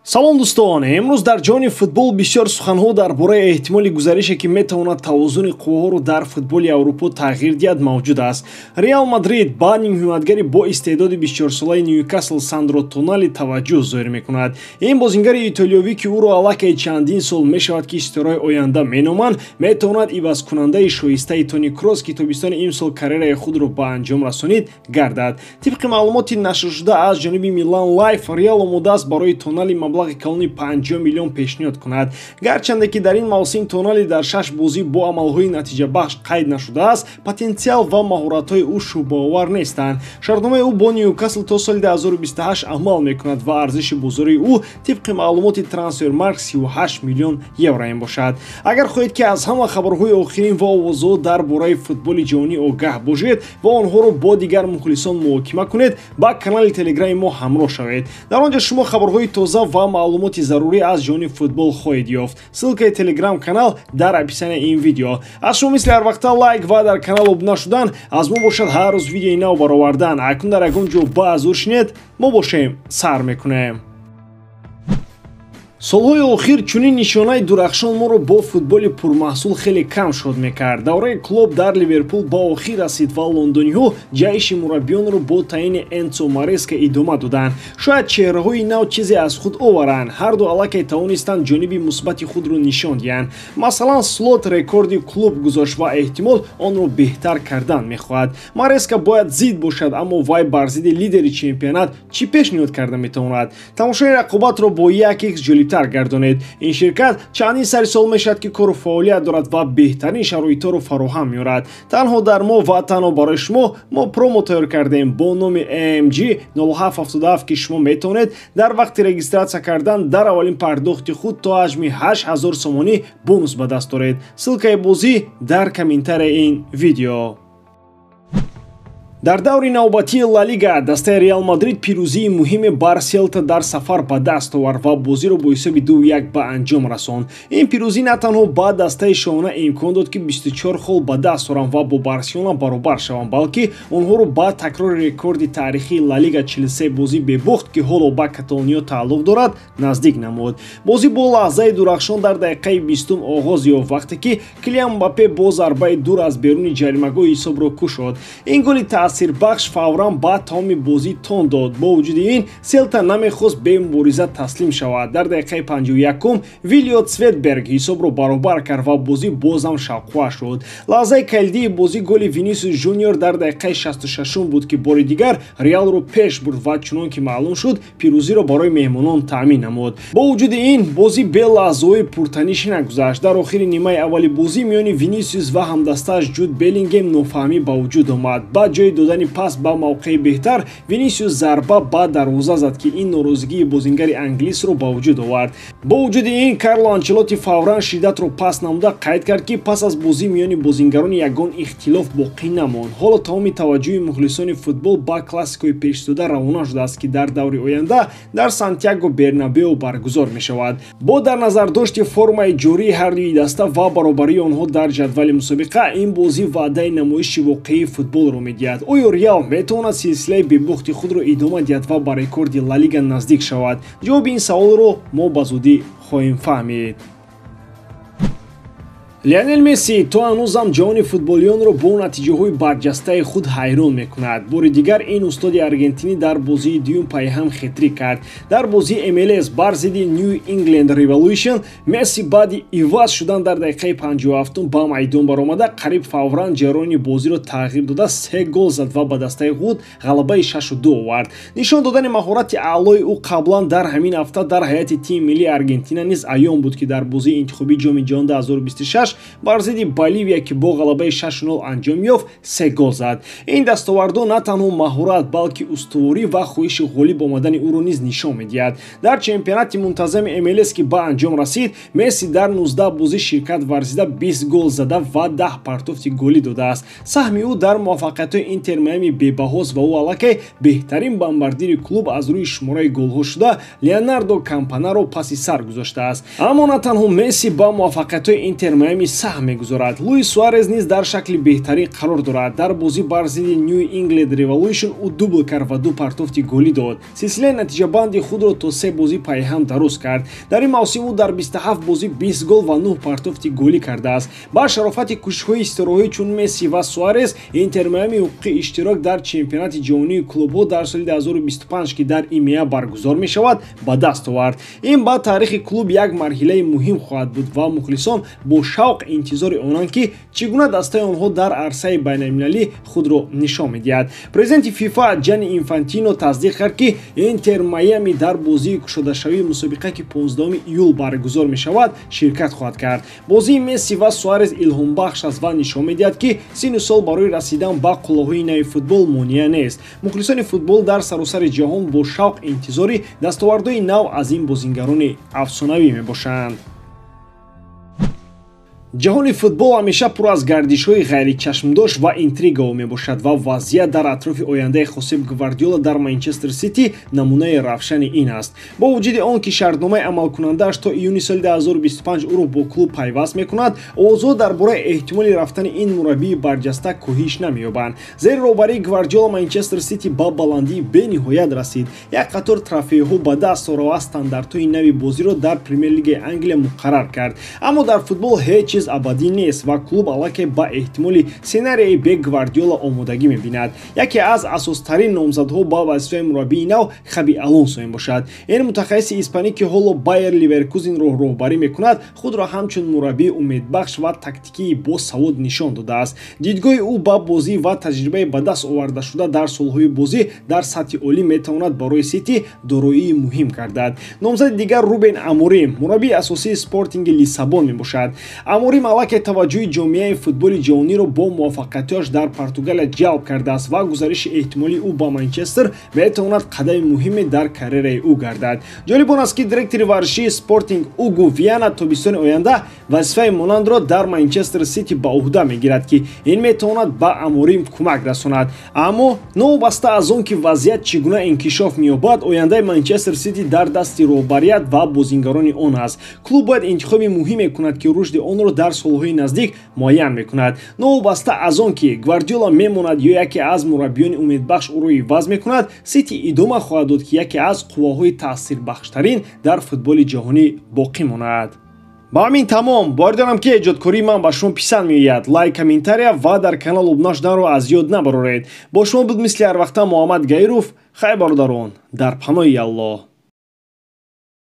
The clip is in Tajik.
Салом дӯстон, имрӯз дар ҷаҳони футбол бисёр суханҳо дар бораи эҳтимоли гузарише, ки метавонад тавозуни қувваҳоро дар футболи Аврупо тағйир диҳад, мавҷуд аст. Реал Мадрид ба нимҳимоятгари бо истеъдоди 24-солаи Ньюкасл Сандро Тонали таваҷҷӯҳ зоҳир мекунад. Ин бозингари итолиёвӣ, ки ӯро аллакай чандин сол мешавад, ки ситораи оянда меноманд, метавонад ивазкунандаи шоистаи Тони Кросс, ки тобистони имсол карьераи худро ба анҷом расонид, гардад. Тибқи маълумоти нашршуда аз ҷониби Милан Лайф, Реал омода аст барои Тонали маблағи калони 50 миллион пешниҳод кунад. Гарчанде ки дар ин мавсим Тонали дар 6 бозӣ бо амалҳои натиҷабахш қайд нашудааст, потенсиал ва маҳоратҳои ӯ шубҳаовар нестанд. Шартномаи ӯ бо Ньюкасл то соли 2028 амал мекунад ва арзиши бозории ӯ тибқи маълумоти Трансфермаркт 38 миллион евро мебошад. Агар хоҳед, ки аз ҳама хабарҳои охирин ва овозҳо дар бораи футболи ҷаҳонӣ огаҳ бошед ва онҳоро бо дигар мухлисон муҳокима кунед, ба канали Телеграми мо ҳамроҳ шавед. Дар он ҷо шумо хабарҳои тоза ва маълумоти зарурӣ аз ҷаҳони футбол хоҳед ёфт. Ссылкаи телеграм-канал дар описанияи ин видео. Аз шумо мисли ҳар вақта лайк ва дар канал обуна шудан, аз мо бошад ҳар рӯз видеои нав баровардан. Акнун дар ягон ҷо ба зур шинед, мо бошем сар мекунем. Солҳои охир чунин нишонаи дурахшон моро бо футболи пурмаҳсул хеле кам шод мекард. Давраи Клоп дар Ливерпул ба охир расид ва лондониҳо ҷайши мураббиёнро бо таъини Энцо Мареска идома доданд. Шояд чеҳраҳои нав чизе аз худ оваранд. Ҳарду аллакай тавонистанд ҷониби мусбати худро нишон диҳанд. Масалан, Слот рекорди клуб гузошт ва эҳтимол онро беҳтар кардан мехоҳад. Мареска бояд зид бошад, аммо вай бар зидди лидери чемпионат чӣ пешниҳод карда метавонад? Тамошои рақобатро бо 1x ҷолибтар гардонед. Ин ширкат чандин сари сол мешавад, ки кору фаъолият дорад ва беҳтарин шароитҳоро фароҳам меорад. Танҳо дар мо ва танҳо барои шумо мо промо тайёр кардем бо номи AMG 0777, ки шумо метавонед дар вақти регистратсия кардан дар аввалин пардохти худ то ҳаҷми 8000 сомонӣ бонус ба даст оред. Ссылкаи бозӣ дар комментарияи ин видео. Дар даври навбатии Ла Лига дастаи Реал Мадрид пирӯзии муҳиме бар Селта дар сафар ба даст овард ва бозиро бо ҳисоби 2-1 ба анҷом расонд. Ин пирӯзӣ на танҳо ба дастаи шоҳона имкон дод, ки 24 хол ба даст оранд ва бо Барселона баробар шаванд, балки онҳоро ба такрори рекорди таърихии Ла Лига 43 бозӣ бебохт, ки ҳоло ба Каталониё тааллуқ дорад, наздик намуд. Бозӣ бо лаҳзаи дурахшон дар дақиқаи 20 оғоз ёфт, вақте ки Килиан Мбаппе бо зарбаи дур аз беруни ҷаримагоҳи ҳисобро кушод. Ин голи таъсирбахш фавран ба тамоми бозӣ тон дод. Бо вуҷуди ин, Селта намехост бемубориза таслим шавад. Дар дақиқаи 51 Вилиот Светберг ҳисобро баробар кард ва бозӣ бозам шавқовар шуд. Лаҳзаи калидии бозӣ голи Винисиус Жуниор дар дақиқаи 66 буд, ки бори дигар Реалро пеш бурд ва чунон ки маълум шуд, пирӯзиро барои меҳмонон таъмин намуд. Бо вуҷуди ин, бозӣ бе лаҳзаҳои пуртанишӣ нагузашт. Дар охири нимаи аввали бозӣ миёни Винисиус ва ҳамдастааш Ҷуд Беллингем нофаҳмӣ ба вуҷуд омад. Ба ҷои додани пас ба мавқеи беҳтар, Винисиус зарба ба дарвоза зад, ки ин норозигии бозингари англисро ба вуҷуд овард. Бо вуҷуди ин, Карло Анчелотти фавран шиддатро пас намуда қайд кард, ки пас аз бозӣ миёни бозингарони ягон ихтилоф боқӣ намонд. Ҳоло тамоми таваҷҷӯҳи мухлисони футбол ба классикои пешистода равона шудааст, ки дар даври оянда дар Сантьяго Бернабео баргузор мешавад. Бо дар назардошти формаи ҷории ҳардуи даста ва баробарии онҳо дар ҷадвали мусобиқа, ин бозӣ ваъдаи намоиши воқеии футболро медиҳад. Оё Реал метавонад силсилаи бебохти худро идома диҳад ва ба рекорди Ла Лига наздик шавад? Ҷавоби ин саволро мо ба зудӣ хоҳем фаҳмид. Лионел Месси то ҳанӯзам ҷаҳони футболиёнро бо натиҷаҳои барҷастаи худ ҳайрон мекунад. Бори дигар ин устоди аргентинӣ дар бозии дуюм пайҳам хетрик кард. Дар бозии МЛС бар зидди Нью Ингланд Революшн Месси баъди иваз шудан дар дақиқаи 57 ба майдон баромада, қариб фавран ҷараёни бозиро тағйир дода, се гол зад ва ба дастаи худ ғалабаи 6-2 овард. Нишон додани маҳорати аълои ӯ қаблан дар ҳамин ҳафта дар ҳайати тими миллии Аргентина низ аён буд, ки дар бозии интихобии Ҷоми ҷаҳон 2026 бар зидди Боливия, ки бо ғалабаи 6-0 анҷом ёфт, се гол зад. Ин дастовардҳо на танҳо маҳорат, балки устуворӣ ва хоҳиши ғолиб омадани ӯро низ нишон медиҳад. Дар чемпионати мунтазами МЛС, ки ба анҷом расид, Месси дар 19 бозӣ ширкат варзида, 20 гол зада ва 10 партофти голӣ додааст. Саҳми ӯ дар муваффақиятҳои Интер Майами бебаҳост ва ӯ аллакай беҳтарин бомбардири клуб аз рӯи шумораи голҳо шуда, Леонардо Кампанаро паси сар гузоштааст. Аммо на танҳо Месси ба муваффақиятҳои Интер Майами муҳими саҳм мегузорад. Луис Суарез низ дар шакли беҳтарин қарор дорад. Дар бозӣ бар зидди Нью Ингланд Революшн ӯ дубл кард ва 2 партофти голӣ дод. Силсилаи натиҷабанди худро то 3 бозӣ пайҳам дароз кард. Дар ин мавсим ӯ дар 27 бозӣ 20 гол ва 9 партофти голӣ кардааст. Ба шарофати кӯшишҳои ситораҳои чун Месси ва Суарез, Интер Майами ҳуқуқи иштирок дар чемпионати ҷаҳонии клубҳо дар соли 2025, ки дар ИМЕА баргузор мешавад, ба даст овард. Ин ба таърихи клуб як марҳилаи муҳим хоҳад буд ва мухлисон бо шавқ интизори онанд, ки чӣ гуна дастаи онҳо дар арсаи байналмилалӣ худро нишон медиҳад. Президенти ФИФА Ҷани Инфантино тасдиқ кард, ки Интер Майами дар бозии кушодашавии мусобиқа, ки 15 июл баргузор мешавад, ширкат хоҳад кард. Бозии Месси ва Суарез илҳомбахш аст ва нишон медиҳад, ки синну сол барои расидан ба қуллаҳои нави футбол монеа нест. Мухлисони футбол дар саросари ҷаҳон бо шавқ интизори дастовардҳои нав аз ин бозингарони афсонавӣ мебошанд. Ҷаҳони футбол ҳамеша пур аз гардишҳои ғайричашмдошт ва интригаҳо мебошад ва вазъият дар атрофи ояндаи Хосеп Гвардиола дар Манчестер Сити намунаи равшани ин аст. Бо вуҷуди он ки шартномаи амалкунандааш то июни соли 2025 ӯро бо клуб пайваст мекунад, овозҳо дар бораи эҳтимоли рафтани ин мураббии барҷаста коҳиш намеёбанд. Зери роҳбарии Гвардиола Манчестер Сити ба баландии бениҳоят расид. Як қатор трофейҳо ба даст овард ва стандартҳои нави бозиро дар Премер-лигаи Англия муқаррар кард. Аммо дар футбол ҳеҷ чиз абадӣ нест ва клуб аллакай ба эҳтимоли сценарияи бе Гвардиола омодагӣ мебинад. Яке аз асостарин номзадҳо ба вазифаи мураббии нав Хаби Алонсо мебошад. Ин мутахассиси испанӣ, ки ҳоло Байер Ливеркузенро роҳбарӣ мекунад, худро ҳамчун мураббии умедбахш ва тактикии босавод нишон додааст. Дидгоҳи ӯ ба бозӣ ва таҷрибаи ба даст овардашуда дар солҳои бозӣ дар сатҳи олӣ метавонад барои Сити дороии муҳим гардад. Номзади дигар Рубен Аморим, мураббии асосии Спортинги Лиссабон мебошад. Аморим аллакай таваҷҷӯҳи ҷомеаи футболи ҷаҳониро бо муваффақиятҳояш дар Португалия ҷалб кардааст ва гузариши эҳтимолии ӯ ба Манчестер метавонад қадами муҳиме дар карьераи ӯ гардад. Ҷолиб он аст, ки директори варзишии Спортинг Угу Виана тобистони оянда вазифаи монандро дар Манчестер Сити ба уҳда мегирад, ки ин метавонад ба Аморим кӯмак расонад. Аммо новобаста аз он ки вазъият чӣ гуна инкишоф меёбад, ояндаи Манчестер Сити дар дасти роҳбарият ва бозингарони он аст. Клуб бояд интихоби муҳиме кунад, ки рушди онро дар солҳои наздик муайян мекунад. Новобаста аз он ки Гвардиола мемонад ё яке аз мураббиёни умедбахш ӯро иваз мекунад, Сити идома хоҳад дод, ки яке аз қувваҳои таъсирбахштарин дар футболи ҷаҳонӣ боқӣ монад. Ба ҳамин тамом. Бовар дорам, ки эҷодкории ман ба шумо писанд меояд. Лайк, комментария ва дар канал обуна шуданро аз ёд набароред. Бо шумо буд мисли ҳар вақта Муҳаммад Гаиров. Хайр, бародарон, дар паноҳи Аллоҳ.